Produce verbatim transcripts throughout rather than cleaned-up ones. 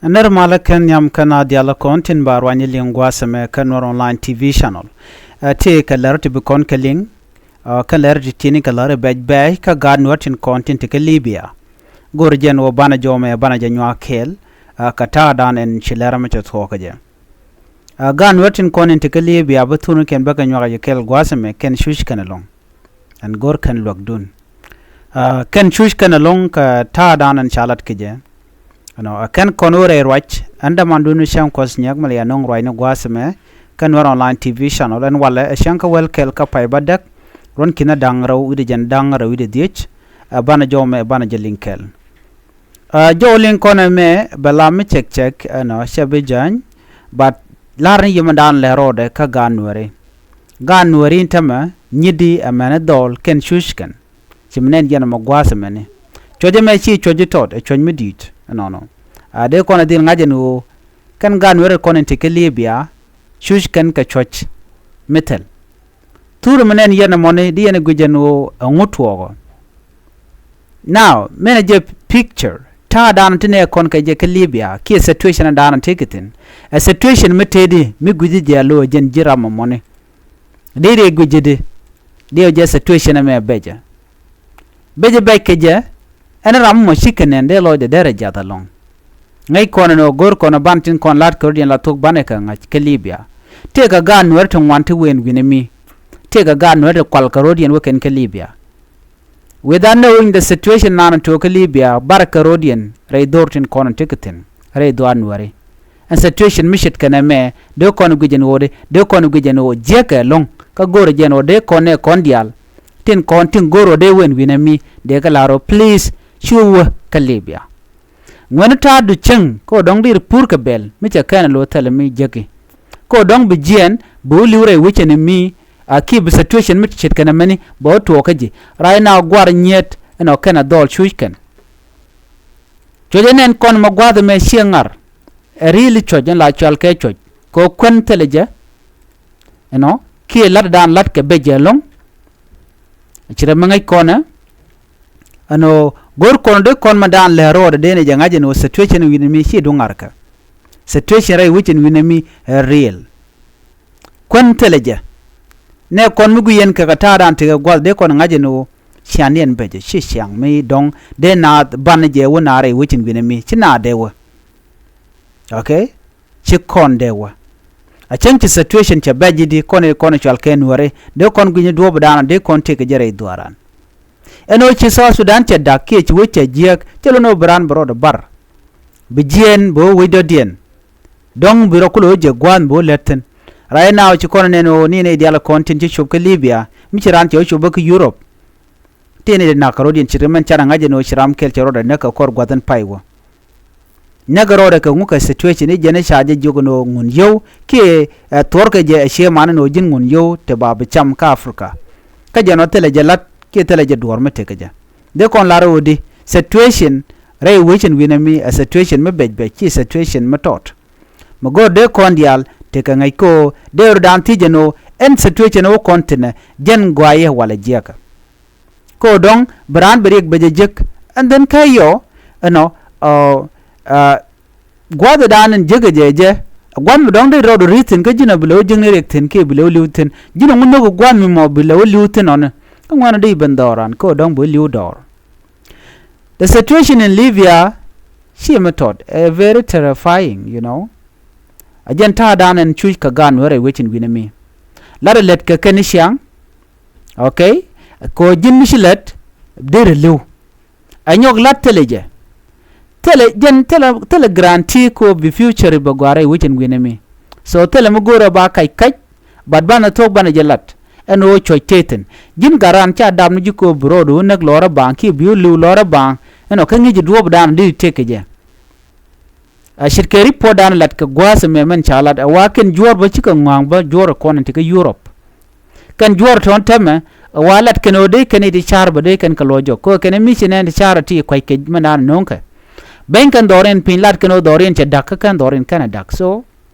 Nɛr malä kɛn nhiam kɛn a dialä kɔn tin ba ruany liŋ gua̱a̱th ɛmɛ kä Nuɛr Online T V channel. Ɛ ti kɛ lɛr ti bi kɔn kɛ liŋ, ɛ, kɛn lɛr ti tieni kɛ lɛr bɛc bɛc kä gaat Nuɛr tin kɔn tin ti kä Libya. Go̱r jɛn wä banɛ jɔmɛ banɛ jɛ nyuak kɛɛl, ɛ, kɛ ta̱a̱ dan ɛn ci lɛr ɛmɛ cɛ thuɔɔk kɛ jɛ. Ɛ, gaat Nuɛr tin kɔn in ti kä Libya bi thurni kɛn bä kɛ nyuak jɛ kɛɛl gua̱a̱th ɛmɛ kɛn cuc kɛn ɛlɔ̱ŋ. Ɛn go̱r kɛn luäkdun. Ɛ, kɛn cuc kɛn ɛlɔ̱ŋ kɛ ta̱a̱ dan ɛn ca lat kɛ jɛ. Ɛnɔ, ɛ kɛn kɔn wä rɛy ruac, ɛn dämandun cäŋ kuɔth nyɛk mɛ lɛ ya nɔŋ ruac ni gua̱a̱th ɛmɛ, kɛn Nuɛr Online T V channel, ɛn walɛ, ɛ cäŋ kä wäl kɛl kä pay bä däk, ruɔ̱n ki̱n ɛ da̱ŋ rɛw wi̱cdɛ jɛn da̱ŋ rɛw wi̱cdɛ dhiec, ɛ banɛ jɔw mɛ, ɛ banɛ jɛ liŋ kɛl. Ɛ, jɔw liŋ kɔn ɛmɛ, bɛ lam mi cɛk cɛk, ɛnɔ, cɛ bi jäny, but lar ni yimɛ daan lɛ rɔɔdɛ kä gaat Nuɛri. Gaat Nuɛri in tämɛ, nyitdi ɛmɛni dhɔl, kɛn cuc kɛn. Ci mi nɛn yɛn ɛmɔ gua̱a̱th ɛmɛni. Cuɔc ɛmɛ ci cuɔc i̱ tɔt, ɛ cuɔc mi di̱i̱t, ɛnɔnɔ. A dee kɔn ɛ dhil ŋa̱c ɛn ɣöö, kɛn gaat Nuɛri kɔn in ti kä Libya, cuc kɛn kɛ cuɔc mi thil. Thur mi nɛn yɛn ɛmɔni, di yɛn ɛ guic ɛn ɣöö, ɛŋu tuɔɔkɔ. Now, min ɛ jɛ picture, ta̱a̱ daanɔ ti nɛ kɔn kɛ jɛ kä Libya, kiɛ situation daanɔ ti kɛ thi̱n. Ɛ situation mi tëëdi, mi gui̱ci jɛ a lo̱o̱ jɛn ji̱ ram ɛmɔni. Dee dee gui̱ci di, dee ɔ jɛ situation ɛmɛ bɛcɛ. Bɛcɛ bɛc kɛ jɛ, ɛn ram mɔ cikɛ nɛn dee lɔcdɛ derɛ jath ɛlɔ̱ŋ. Ŋäc kɔn ɛn ɣöö go̱r kɔn ɛ ban tin kɔn la̱t kɛ rɔ̱diɛn la thok banɛ kɛ ŋa̱c kä Libya. Tëëkɛ gaat Nuɛr ti ŋuan ti wëën wi̱n ɛ mi. Tëëkɛ gaat Nuɛr ti kual kɛ rɔ̱diɛn wä kɛn kä Libya. Without knowing the situation nan tuɔɔk kä Libya, barkɛ rɔ̱diɛn rɛy dho̱r tin kɔn ti kɛ thi̱n rɛy dhuaar Nuɛri. Ɛn situation mi ce̱tkɛ nɛmɛ, dee kɔn guic ɛn ɣöö di, dee kɔn guic ɛn ɣöö jiäkɛ ɛlɔ̱ŋ, kä go̱o̱rɛ jɛ ɛn ɣöö dee kɔn nɛ kɔn diaal tin kɔn tin go̱o̱r ɣöö dee wën wi̱n ɛ mi, dee kɛ la̱r ɣöö please, cu wä kä Libya. Ŋuɛ̈ni ta̱a̱du cäŋ, kä ɣöö dɔ̱ŋ dir pur kɛ bɛl mi cɛ kɛn ɛ lo̱ thilɛ mi jäki. Kä ɣöö dɔ̱ŋ bi jiɛɛn, bi wä li̱w rɛy wecin mi, a ki bi situation mi ce̱tkɛ nɛmɛni, bɛ wä tuɔɔk kä ji̱. Right now guar nyiet, ɛnɔ kɛn a dhɔl cuc kɛn. Cuɔc ɛ nɛn kɔn mɛ gua̱a̱th ɛmɛ ciɛ ŋa̱r. Ɛ ri̱i̱li cuɔc ɛn la cual kɛ cuɔc. Kɛ ɣöö kuän thilɛ jɛ. Ɛnɔ, kiɛ la̱t daan la̱t kɛ bɛ jɛ ɛlɔ̱ŋ. Ci rɛ mi ŋäc kɔn ɛ. Ɛn ɣöö go̱r kɔn dee kɔn ma daan lɛ rɔɔdɛ dee ni jɛ ŋa̱c ɛn ɣöö situation wi̱n mi ci du ŋa̱rkä. Situation rɛy wecin wi̱n mi ɛ real. Kuän thilɛ jɛ. Nɛ kɔn mi guic yɛn kɛ kɛ ta̱a̱ daan tekɛ gua̱th dee kɔn ŋa̱c ɛn ɣöö cian yɛn bɛ jɛ ci ciaŋ mi dɔ̱ŋ dee naath ban jɛ wä naar rɛy wecin wi̱n mi ci naath dee wä. Okay? Ci kɔn dee wä. A cäŋ ci situation cɛ bɛc ji̱ di kɔn i̱ kɔn i̱ cual kɛ Nuääri, dee kɔn gui̱ny i̱ duɔ̱ɔ̱p daanɔ, dee kɔn tëëk kɛ jɛ rɛy dhuaaran. Ɛn ɣöö ci South Sudan cɛ da̱k kiɛ ci wec cɛ jiääk, cɛ lo̱n ɣöö bi raan bi rɔɔdɛ bar. Bi jiɛɛn bi wä wec dɔ̱diɛn. Dɔ̱ŋ bi rɔ kulɛ wä jɛ gua̱a̱th bi wä lät thi̱n. Right now ci kɔn nɛn ɣöö ni nɛy diaal kɔn tin ci cop kä Libya, mi ci raan cɛ wä cop bä kä Europe. Tëë ni dee nak kɛ rɔ̱diɛn ci ri mɛn canɛ ŋa̱c ɛn ɣöö ci ram kɛl cɛ rɔɔdɛ näk kɛ kɔr gua̱th in pay wä. Näk rɔɔdɛ kɛ ŋu kɛ situation i̱ jɛn i̱ ca jɛ jiök ɛn ɣöö ŋun yio̱w kiɛ, ɛ, thuɔ̱rkɛ jɛ ɛ cie man ɛn ɣöö ji̱n ŋun yio̱w te ba bi cam kä Africa. Kä jɛn ɔ thilɛ jɛ la̱t kiɛ thilɛ jɛ duɔ̱ɔ̱r mi tekɛ jɛ. Dee kɔn lar ɣöö di situation rɛy wecin wi̱nɛ mi ɛ situation mi bɛc bɛc ci situation mi tɔt. Mi go̱o̱r dee kɔn diaal tekɛ ŋäc kɛ ɣöö dee rɔ̱dan thiec ɛn ɣöö ɛn situation wä kɔn thi̱nɛ jɛn gɔaaɛ walɛ jiɛkä. Kɛ ɣöö dɔ̱ŋ bi raan bi riɛk bɛ jɛ jek. And then kä yɔ ɛnɔ, ɛ, ɛ, gua̱a̱th ɛ daan in jek ɛ jɛ jɛ. Gua̱a̱th mi dɔ̱ŋ dee rɔɔd ri̱th thi̱n kä ji̱n ɔ bi lɛ wä jek ni riɛk thi̱n kiɛ bi lɛ wä li̱w thi̱n. Ji̱n ɔ ŋun nhök gua̱a̱th mi mɔ bi lɛ wä li̱w thi̱n ɔni. Kä ŋuɛ̈nɛ dee ben dhɔɔran kɛ ɣöö dɔ̱ŋ bi wä li̱w dɔɔr. The situation in Libya ci mi tɔt ɛ very terrifying, you know. A jɛn ta̱a̱ daan ɛn cuc kɛ gaat Nuäärɛ wecin wi̱nɛ mi. Lat ɛ lät kɛ kɛn i̱ ciaŋ. Okay. Kɛ ɣöö ji̱n mi ci lät dee rɛ li̱w. Ɛ nyɔk la̱t thilɛ jɛ. Thilɛ jɛn thilɛ, thilɛ guarantee kɛ ɣöö bi future bɛ gɔaa rɛy wecin wi̱nɛ mi. So thilɛ mi go̱o̱rɛ ba kac kac, but banɛ thok banɛ jɛ la̱t. Ɛn ɣöö cuɔ̱c tëë thi̱n. Ji̱n gat raan ca dap ni ji̱ kɛ ɣöö bi rɔɔdu näk lɔrä baaŋ kiɛ bi wä li̱w lɔrä baaŋ. Ɛn ɔ kä ŋi̱ci duɔ̱ɔ̱p daanɔ di tëk kɛ jɛ. A ce̱tkɛ report dan lat kɛ gua̱a̱th ɛmɛ mɛn ca lat ɛ wa kɛn juɔ̱ɔ̱r bä cikɛ ŋɔ̱a̱ŋ bä juɔ̱ɔ̱r ɛ kɔn in ti kä Europe. Kɛn juɔ̱ɔ̱r tɔ̱ɔ̱n tɛmɛ ɛ wa lat kɛn ɣöö dee kɛn iti ca̱r bä dee kɛn kɛ luɔc jɔk kɛ ɣöö kɛn ɛ mi ci nɛn ti ca̱r ɛ ti kua̱c kɛ mɛn dan no̱o̱ŋkɛ. Beny kɛn dhɔriɛn piny lat kɛn ɣöö dhɔriɛn cɛ da̱k kä kɛn dhɔriɛn kɛn ɛ da̱k. So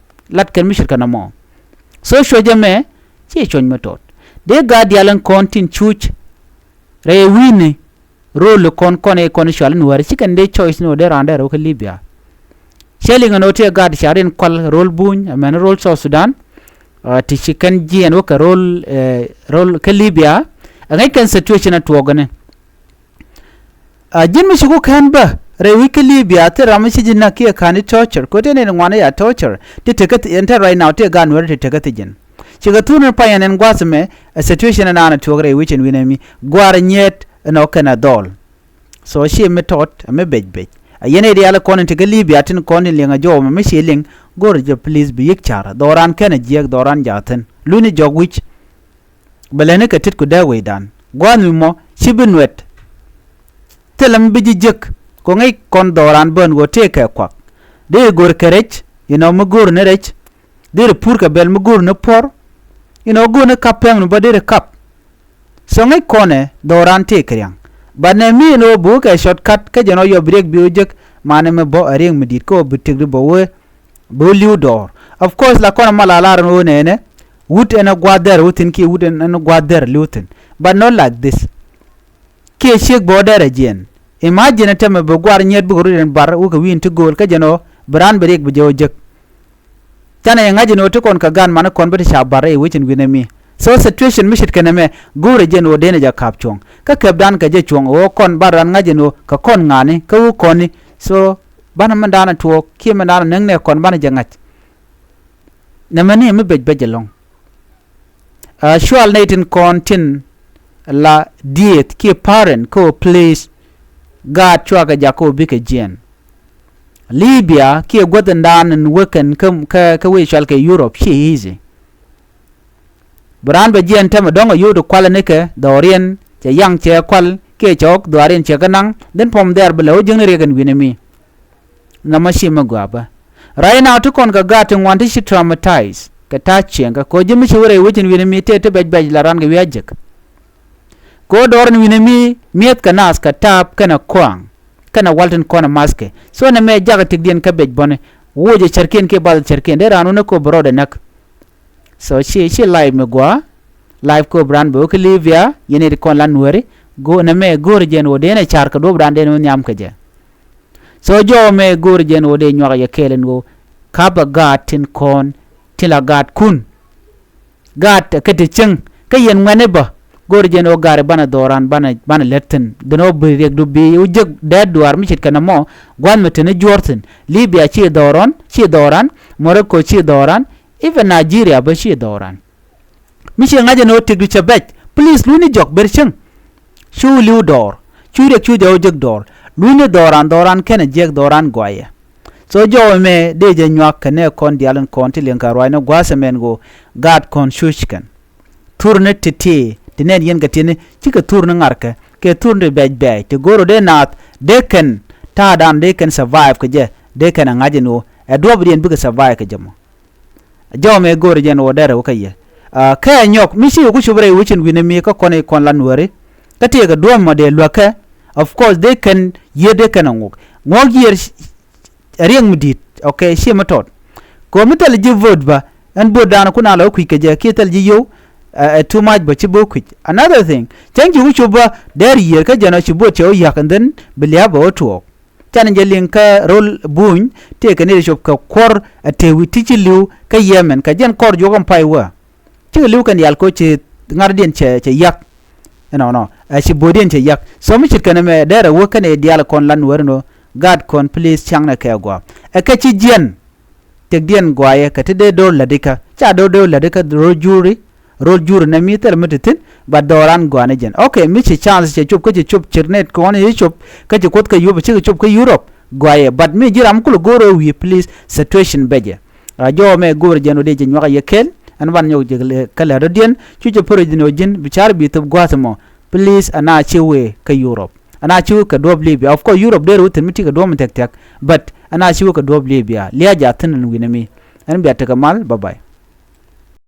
lat kɛn mi ce̱tkɛ nɔmɔ. So cuɔ̱c ɛmɛ ci cuɔ̱c mi tɔt. Dee gaat diaal in kɔn tin cuc rɛy wi̱i̱ni. Rol kɔn kɔn ɛ kɔn cual in wäär ci kɛn dee choice ni wä dee raan dee rɛw kä Libya. Cɛ liŋ ɛn ɣöö tëë gaat ca riɛn kual ro̱l Buny, amäni ro̱l South Sudan. Ti ci kɛn jiɛɛn wä kɛ ro̱l, ro̱l kä Libya. Ɛ ŋäc kɛn situation ɛ tuɔɔk ɛnɛ. A ji̱n mi ci ku kɛn bä rɛy wi̱c kä Libya, thil ram mi ci ji̱ näk kiɛ ka̱n i̱ torture, kɛ ɣöö tëë nɛy ti ŋuan i̱ ca torture ti tekä thi̱n, ɛn te right now tëë gaat Nuääri ti tekä thi̱n ji̱n. Cikɛ thur ni pay ɛn ɛn gua̱a̱th ɛmɛ. Ɛ situation ɛnan ɛ tuɔɔk rɛy wi̱c ɛn wi̱n ɛmi, gua̱a̱r ɛ nyiet ɛn ɣöö kɛn ɛ dhɔl. So ci mi tɔt ɛ mi bec bec. A yɛn ɛ diaal kɔn in tekä Libya tin kɔn in liŋ ɛ jɔw ɛmɛ mi ci liŋ, go̱o̱rɛ jɛ please bi yi̱k ca̱r. Dhɔran kɛn ɛ jiäk, dhɔran jaathin. Luny ni jɔk wi̱c. Bɛ lɛni kɛ tit ku dee wecdan. Gua̱a̱th mi mɔ ci bi nuɛt. Thilɛ mi bi ji̱ jek kɛ ŋäc kɔn dhɔran bä ɛn ɣöö tëë kɛ kuak. Dee go̱r kɛ rɛc, inɔ mi go̱r ni rɛc. Dee ri pur kɛ bɛl mi go̱r ni puɔ̱r. Inɔ go̱r ni kap pɛm ni bä dee ri kap. So ŋäc kɔnɛ dhɔran tëë kɛ ria̱ŋ. But nɛ mi ɛn ɣöö bi wä kɛ shortcut kä jɛn ɣöö yɔ bi riɛk bi wä jek. Manɛ mi bä ɛ riɛk mi di̱i̱t kä ɣöö bi tëk di bä wee. Bi wä li̱w dɔɔr. Of course la kɔn ɛmɔ la lar ɛn ɣöö nɛnɛ wut ɛn ɛ gua̱a̱th dhɛr wä thi̱n kiɛ wut ɛn ɛ gua̱a̱th dhɛr li̱w thi̱n. But not like this. Kiɛ ciek bä ɣöö dɛr ɛ jiɛn. Imagine tɛmɛ bi gua̱a̱r nyiet bikɛ rut ɛn bar wä kɛ wi̱i̱n ti gööl kä jɛn ɣöö bi raan bi riɛk bi jɛ ɣöö jek. Canɛ yɛ ŋa̱c ɛn ɣöö ti kɔn kɛ gan manɛ kɔn bä ti ca bar rɛy wec ɛn wi̱n ɛmi. So situation mi ce̱tkɛ nɛmɛ go̱o̱rɛ jɛn ɣöö dee nɛ jɛ ka̱p cuɔ̱ŋ. Kä kɛpdan kɛ jɛ cuɔ̱ŋ ɣöö kɔn bar raan ŋa̱c ɛn ɣöö kɛ kɔn ŋa̱ni kä wä kɔni. So banɛ mindan ɛ tuɔɔk kiɛ mindan ɛ näk nɛ kɔn banɛ jɛ ŋa̱c. Nɛmɛ ni mi bec bec ɛlɔ̱ŋ. A cual nɛy tin kɔn tin la dieth kiɛ parent kä ɣöö please. Gaat cua kɛ jak kä ɣöö bikɛ jiɛɛn. Libya kiɛ guäthindan in wekɛn kä, kä, kä wec cual kɛ Europe ci easy. Bi raan bɛ jiɛɛn tɛmɛ dɔ̱ŋ a yio̱w ti kualɛ nikɛ dhɔriɛn cɛ yaŋ cɛ kual kiɛ cɛ ɣɔk dhɔriɛn cɛ kä naŋ dhin pɔm dhɛr bi lɛ wä jiäkni riɛk ɛn wi̱n ɛmi. Nɔmɔ ci mi gɔaa bä. Right now ti kɔn kɛ gaat ti ŋuan ti ci traumatize kɛ ta̱a̱ cieŋ kɛ ko̱ ji̱ mi ci wä rɛy wec in wi̱n mi tëë ti bɛc bɛc la ran kɛ wi̱i̱ a jek. Ko̱ dɔɔr in wi̱n mi mi̱eth kɛ naath kɛ ta̱a̱p kɛnɛ kɔaŋ kɛnɛ wal tin kɔn ɛ mathkɛ. So nɛ mɛ jakä tikdiɛn kä bɛc bɔni. Woc ɛ cärkiɛn kiɛ bath ɛ cärkiɛn dee raan wä ni ko̱ bi rɔɔdɛ näk. So ci, ci live mi gɔaa. Live ko̱ bi raan bɛ wä kä Libya yɛn iti kɔn la Nuääri. Go̱o̱r nɛ mɛ go̱o̱r jɛn wä dee nɛ ca̱r kɛ duɔ̱p raan dee nɛ wä nhiam kɛ jɛ. So jɔwä mɛ go̱o̱r jɛn wä dee nyuak yɛ kɛɛl ɛn ɣöö ka̱pɛ gaat tin kɔn tin la gaatkun. Gaat ɛ kä ti cieŋ kä yɛn ŋuɛ̈ni bä. Go̱o̱r jɛn wä gaat banɛ dhɔran banɛ, banɛ lät thi̱n dhin wä bi riɛkdu bi wä jek dɛɛt duaar mi ce̱tkɛ nɔmɔ. Gua̱th mi te ni juɔ̱ɔ̱r thi̱n Libya ci dhɔran, ci dhɔran. Morocco ci dhɔran. Even Nigeria bä ci dhɔran. Mi ci ŋa̱c ɛn ɣöö tëkdu cɛ bɛc, please luny ni jɔk ber cieŋ. Cu li̱w dɔɔr cu riɛk cu jɛ wä jek dɔɔr. Luny ni dhɔran, dhɔran kɛnɛ jiɛk dhɔran gɔaaɛ. So jɔw ɛmɛ dee jɛ nyuak kɛ nɛ kɔn diaal in kɔn ti liɛŋ kɛ ruaacni gua̱a̱th ɛmɛn ɣöö gaat kɔn cuc kɛn. Thurni ti̱ti̱ ti nɛn yɛn kɛ ti̱ni cikɛ thurni ŋa̱rkɛ kɛ thurni bɛc bɛɛc ti go̱o̱r ɣöö dee naath dee kɛn ta̱a̱dan dee kɛn survive kɛ jɛ dee kɛn ɛ ŋa̱c ɛn ɣöö ɛ duɔ̱ɔ̱pdiɛn bikɛ survive kɛ jɛ mɔ. Jɔw mɛ go̱o̱r jɛn wä dɛrɛ wä kä yɛ. Kɛ ɛ nyɔk mi ci wä ku cup rɛy wecin wi̱nɛ mi kä kɔn i̱ kɔn la Nuääri. Kä tëëkɛ duɔ̱ɔ̱m mɔ dee luäk kɛ. Of course dee kɛn yiër dee kɛn ɛ ŋuk ŋuɔ̱k yiër. Riɛŋ mi di̱i̱t ok ci mi tɔt. Kɛ ɣöö mi thil ji̱ vote bä ɛn vote dan kun a lɔ kui̱c kɛ jɛ kiɛ thil ji̱ yio̱w. Ɛ too much bä ci bä kui̱c another thing cäŋ ci ku cup bä dɛr yiër kä jɛn ɔ ci vote cɛ wä ya̱k and then bi lia̱a̱ bä wä tuɔɔk. Canɛ jɛ liŋ kä ro̱l Buny tëëkɛ ni cop kɛ kuɔ̱r ɛ tëë wi̱i̱ ti ci li̱w kä yɛmɛn kɛ jɛn kɔr juɔk ɛn pay wä. Cikɛ li̱w kɛn diaal ko̱ ci ŋa̱rdiɛn cɛ, cɛ yak. Ɛnɔnɔ ɛ ci bo̱o̱diɛn cɛ yak. So mi ce̱tkɛ nɛmɛ dɛrɛ wä kɛnɛ diaal kɔn la Nuääri nɔ. Gaat kɔn please caŋnɛ kɛ gɔaa. Ɛ kɛ ci jiɛn. Tëkdiɛn gɔaaɛ kɛ ti dee do̱r lätdikä ca do̱r dee lätdikä ro̱l juri. Ro̱l juri nɛ mi thilɛ mi ti thi̱n. But dhɔran gɔaa ni jɛn ok mi ci chance cɛ cop kä ci cop cir nɛt kɔn ci cop. Kä ci kuoth kä Europe cikɛ cop kä Europe. Gɔaaɛ but mi ji̱ ram kulɛ go̱o̱r ɛ wi̱i̱ please situation bɛ jɛ. A jɔw mɛ go̱o̱r jɛn wä dee jɛ nyuak a yɛ kɛl. Ɛn ban nyɔk jɛ kä lɛ rɔ̱diɛn cu cɛ pär ji̱n wä ji̱n bi car bi thop gua̱a̱th mɔ. Please ana ci wee kä Europe. Ana ci wee kɛ duɔ̱ɔ̱p Libya of course Europe dee rɛ wä thi̱n mi ti kɛ duɔ̱ɔ̱p mi thia̱k thia̱k. But ana ci wee kɛ duɔ̱ɔ̱p Libya lia̱a̱ jaathin ɛn wi̱nɛ mi. Ɛn bia tekɛ mal bye bye.